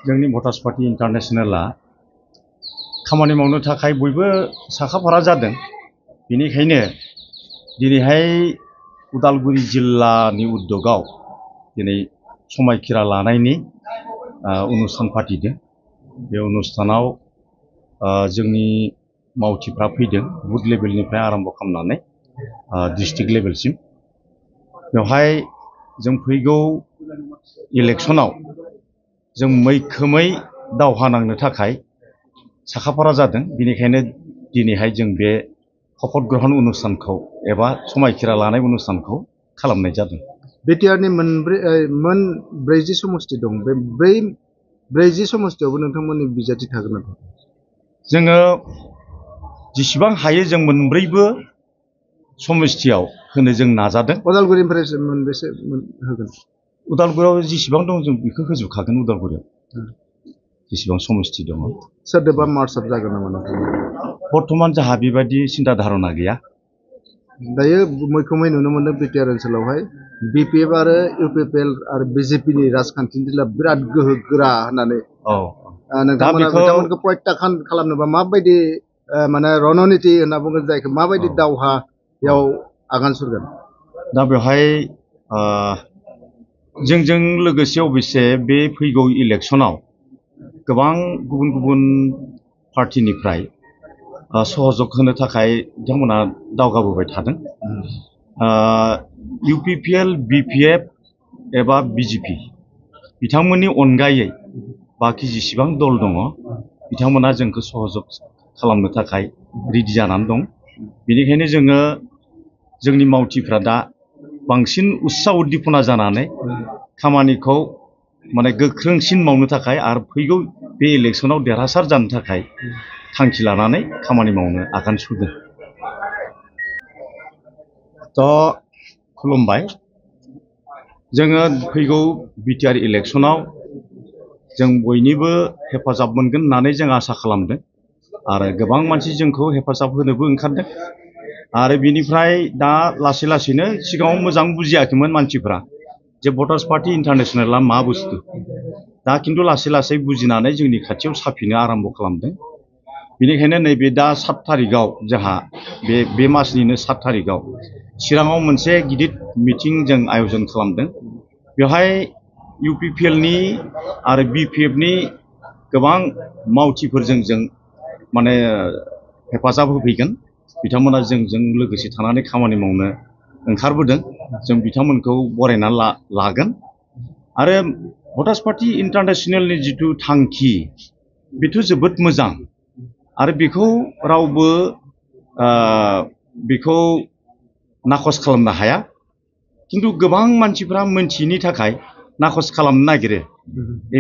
जोंनि voters party इन्टारनेशनेला खामानि मावनो थाखाय बयबो साखाफारा जादों। बेनिखायनो दिनैहाय उदालगुरि जिल्लानि उद्योगआव दिनै समायखिरा लानायनि अनुस्थान फाथिदों। बे अनुस्थानाव जोंनि मावथिफ्रा फैदों बुथ लेभेलनिफ्राय आरम्भ खालामनानै डिस्ट्रिक्ट लेभेलसिम। बेवहाय जों फैगौ इलेक्सनाव जों मैखोमै दावहा नांनो थाखाय साखाफारा जादों। बेनिखायनो दिनैहाय जों बे शपथ ग्रहण अनुस्थानखौ एबा समायखिरा लानाय अनुस्थानखौ खालामनाय जादों। बिटिआरनि मोन 40 समस्ति दं। बे 40 समस्तियावबो नोंथांमोननि बिजाथि थागोन नामा? जोङो जेसेबां हायो जों मोनब्रैबो समस्तियाव होनो जों नाजादों। उदालगुरिनिफ्राय मोनबेसे होगोन? उदालगुरियाव जेसेबां दं जों बेखौ होजोबखागोन। उदालगुरियाव जेसेबां समस्ति दङ। सोरदोबा मार्चआप जागोन नामा नोंथां? बर्तमान जोंहा बेबायदि सिन्था धारना गैया। दायो मैखोमै नुनो मोनो बिटिआर ओनसोलावहाय बिपिएफ आरो इउपिपिएल आरो बिजेपिनि राजखान्थिनि दिला बिराद गोहो गोरा होननानै नोंथांमोना बिथांमोनखौ प्रत्याखान खालामनोबा माबायदि माने रणनीति होनना बुंगोन जायखौ माबायदि दावहायाव आगान सुरगोन? दा बेवहाय जोंजों लोगोसे अबयसे बे फैगौ इलेक्सनाव गोबां गुबुन गुबुन पार्टिनिफ्राय सहयोग होनो थाखाय बिथांमोना दावगाबोबाय थादों। इउपिपिएल बिपिएफ एबा बिजेपि बिथांमोननि अनगायै बाखि जेसेबां दल दङ बिथांमोना जोंखौ सहयोग खालामनो थाखाय रेडि जानानै दं। बेनिखायनो जोङो जोंनि मावथिफ्रा दा बांसिन उत्साह उद्दीपना जानानै खामानिखौ माने गोख्रोंसिन मावनो थाखाय आरो फैगौ बे इलेक्सनाव देरहासार जानो थाखाय थांखि लानानै खामानि मावनो आगान सुरदों। खुलुमबाय। जोङो फैगौ बिटिआर इलेक्सनाव जों बयनिबो हेफाजाब मोनगोन होननानै जों आसा खालामदों आरो गोबां मानसि जोंखौ हेफाजाब होनोबो ओंखारदों। आरो बिनिफ्राय दा लासै लासैनो सिगाङाव मोजां बुजियाखैमोन मानसिफ्रा जे भटार्स पार्टी इन्टारनेशनेला मा बुस्थु। दा खिन्थु लासै लासै बुजिनानै जोंनि खाथियाव साफिनो आरम्भ खालामदों। बेनिखायनो नैबे दा 7 तारिखआव जोंहा बे मासनिनो 7 तारिखआव चिराङाव मोनसे गिदिर मिटिं जों आयोजन खालामदों। बेवहाय इउपिपिएलनि आरो बिपिएफनि गोबां मावथिफोरजों जों माने हेफाजाब होफैगोन। बिथांमोना जोंजों लोगोसे थानानै खामानि मावनो ओंखारबोदों। जों बिथांमोनखौ बरायनानै लागोन। आरो भटार्स पार्टी इन्टारनेशनेलनि जिथु थांखि बेथ' जोबोद मोजां आरो बेखौ रावबो बेखौ नाखस खालामनो हाया। खिन्थु गोबां मानसिफ्रा मोनथियैनि थाखाय नाखस खालामनो नागिरो।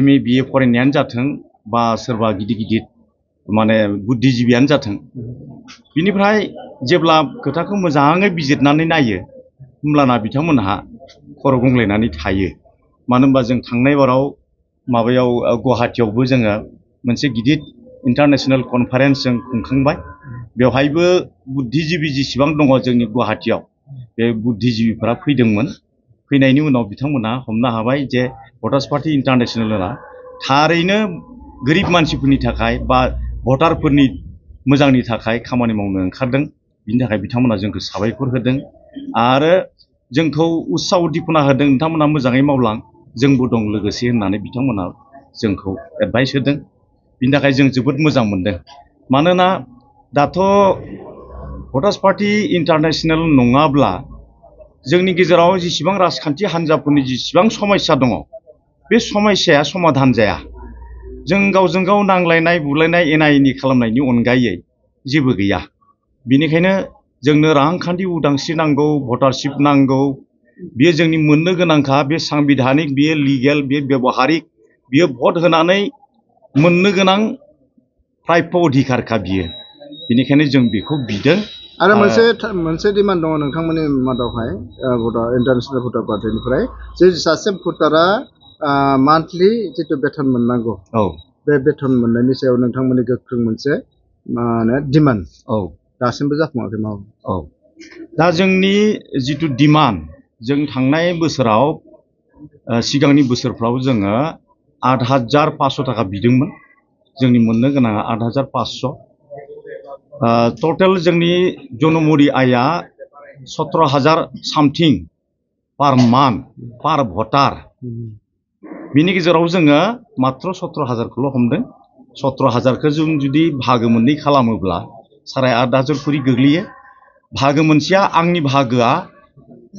MA BA फरायनायानो जाथों बा सोरबा गिदिर गिदिर माने बुद्धिजिबियानो जाथों। बिनिफ्राय जेब्ला खोथाखौ मोजाङै बिजिरनानै नायो होमब्लाना बिथांमोनहा खर' गंग्लायनानै थायो। मानो होनबा जों थांनाय बाराव माबायाव गुवाहाटियावबो जोङो मोनसे गिदिर इन्टारनेशनेल कनफारेन्स जों खुंखांबाय। बेवहायबो बुद्धिजिबि जेसेबां दङ जोंनि गुवाहाटियाव बे बुद्धिजिबिफ्रा फैदोंमोन। फैनायनि उनाव बिथांमोनहा हमनो हाबाय जे भटार्स पार्टी इन्टारनेशनेला थारैनो गोरिब मानसिफोरनि थाखाय बा भटारफोरनि मोजांनि थाखाय खामानि मावनो ओंखारदों। बिनि थाखाय बिथांमोना जोंखौ साबायखर होदों आरो जोंखौ उत्साह उद्दीपना होदों। नोंथांमोना मोजाङै मावलां जोंबो दं लोगोसे होननानै बिथांमोना जोंखौ एडभाइस होदों। बिनि थाखाय जों जोबोद मोजां मोनदों। मानोना दाथ' भटार्स पार्टी इन्टारनेशनेल नङाब्ला जोंनि गेजेराव जेसेबां राजखान्थि हान्जाफोरनि जेसेबां समस्या दङ बे समस्याया समाधान जाया। जों गावजों गाव नांलायनाय बुलायनाय एना एनि खालामनायनि अनगायै जेबो गैया। बेनिखायनो जोंनो रांखान्थि उदांस्रि नांगौ, भटारशिप नांगौ। बेयो जोंनि मोननो गोनांखा। बे सांबिधानिक, बेयो लिगेल, बेयो बेबहारिक, बेयो भट होनानै मोननो गोनां प्राप्य अधिकारखा बियो। बेनिखायनो जों बेखौ बिदों। आरो मोनसे डिमान्ड दङ नोंथांमोननि मादावहाय इन्टारनेशनेल भटार पार्टीनिफ्राय जे सासे भटारा मान्थलि जितु बेथन मोननांगौ बे बेथन मोननायनि सायाव नोंथांमोननि गोख्रों मोनसे मा होनो डिमान्ड दासिमबो जाफुङाखै मा? दा जोंनि जिथु डिमान्ड जों थांनाय बोसोराव सिगांनि बोसोरफ्राव जोङो 8,500 टाका बिदोंमोन जोंनि मोननो गोनाङा 8,500 टटेल जोंनि जनमरि आया 17,000 सामथिं पार मान्थ पार भटार बिनि गेजेराव जोङो मात्र 17,000खौल' हमदों 17,000खौ जों जुदि भागो मोननै खालामोब्ला 8,500 खरि गोग्लैयो भागो मोनसेया आंनि भागोआ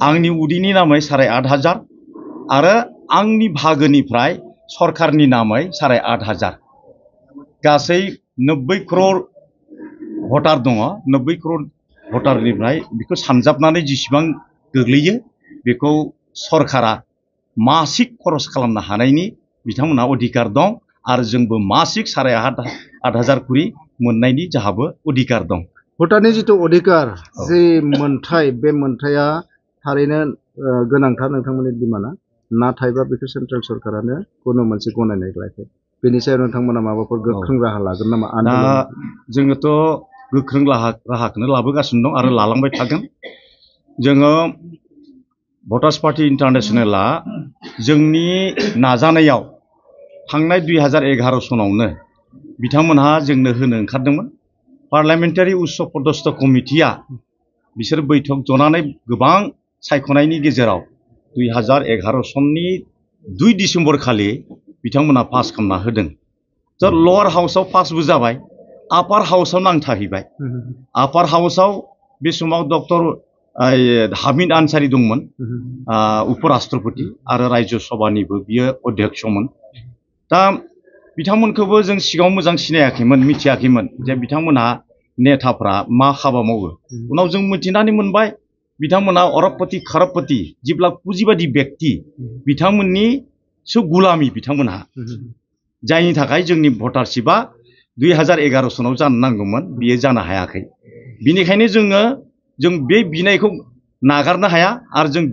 आंनि उदैनि नामै 8,500 आरो आंनि भागोनिफ्राय सरकारनि नामै 8,500 गासै 90 crore भटार दङ 90 crore भटारनिफ्राय बेखौ सानजाबनानै जेसेबां गोग्लैयो बेखौ सरकारा मासिक खरस खालामनो हानायनि बिथांमोनहा अधिकार दं आरो जोंबो मासिक 8,500 खरि मोननायनि जोंहाबो अधिकार दं भटारनि जिथु अधिकार जे मोनथाय बे मोनथाया थारैनो गोनांथार नोंथांमोननि डिमान्डआ नाथायबा बेखौ सेन्ट्रेल सरकारानो कोनो मोनसे गनायनाय लायाखै बेनि सायाव नोंथांमोना माबाफोर गोख्रों राहा लागोन नामा दा जोङोथ' गोख्रों राहाखौनो लाबोगासिनो दं आरो लालांबाय थागोन जोङो भटार्स पार्टी इन्टारनेशनेला जोंनि नाजानायाव थांनाय 2011 सनावनो बिथांमोनहा जोंनो होनो ओंखारदोंमोन पार्लियामेन्टारि उच्च पदस्थ कमिटिया बिसोर बैठक जनानै गोबां सायख'नायनि गेजेराव 2011 सननि 2 डिसेम्बर खालि बिथांमोनहा पास खालामना होदों दा लवार हाउसआव पासबो जाबाय आपार हाउसआव नांथाहैबाय आपार हाउसआव बे समाव डक्टर हामिद आनसारि दंमोन उपराष्ट्रपति आरो राज्य सभानिबो बियो अध्यक्षमोन दा बिथांमोनखौबो जों सिगाङाव मोजां सिनायाखैमोन मिथियाखैमोन जे बिथांमोनहा नेताफ्रा मा हाबा मावो उनाव जों मिथिनानै मोनबाय बिथांमोनहा अरबपति खरबपति जिब्ला पुजिबादि व्यक्ति बिथांमोननि गुलामी बिथांमोनहा जायनि थाखाय जोंनि भटारशिपआ 2011 सनाव जानो नांगौमोन बियो जानो हायाखै बिनिखायनो जों बे बिनायखौ नागारनो हाया आरो जों